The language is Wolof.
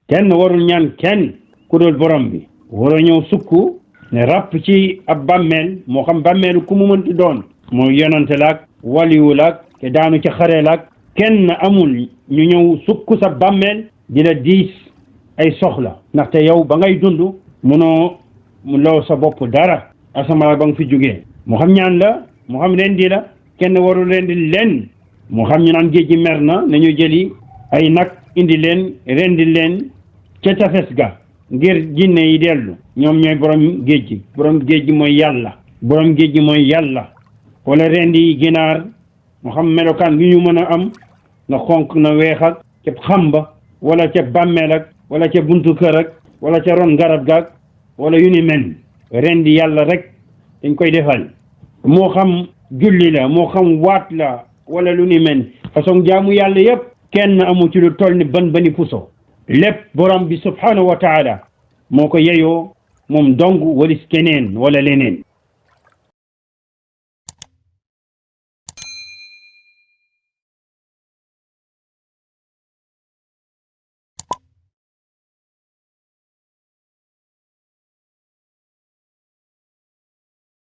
kenn warul ñaan kenn ku dul borom bi. waroo ñëw sukk ne ràpp ci ab bàmmeel moo xam bàmmeelu ku mu mënti doon moo yonante laak waliwu laak te daanu ca xare laak kenn amul ñu ñëw sukk sa bàmmeel di la diis ay soxla ndaxte yow ba ngay dund munoo loo sa bopp dara asamala ba nga fi jógee moo xam ñaan la moo xam rendi la kenn warul rendi leen moo xam ñu naan géej gi mer na nañu jëli ay nag indi leen rendi leen ca tefes ga ngir jinne yi dellu ñoom ñooy borom géej gi mooy yàlla borom géej gi mooy yàlla wala rendi ginaar moo xam melokaan gi ñu mën a am na xonq na weex ak ca xamba wala ca bàmmeel ak wala ca buntu kër ak wala ca ron garab gaag wala yu ni mel rendi yàlla rek dañ koy defal moo xam julli la moo xam waat la wala lu ni mel façon jaamu yàlla yépp kenn amu ci lu toll ni bani puso lépp borom bi subhanahu wa taala moo ko yeyoo moom dong walis keneen wala leneen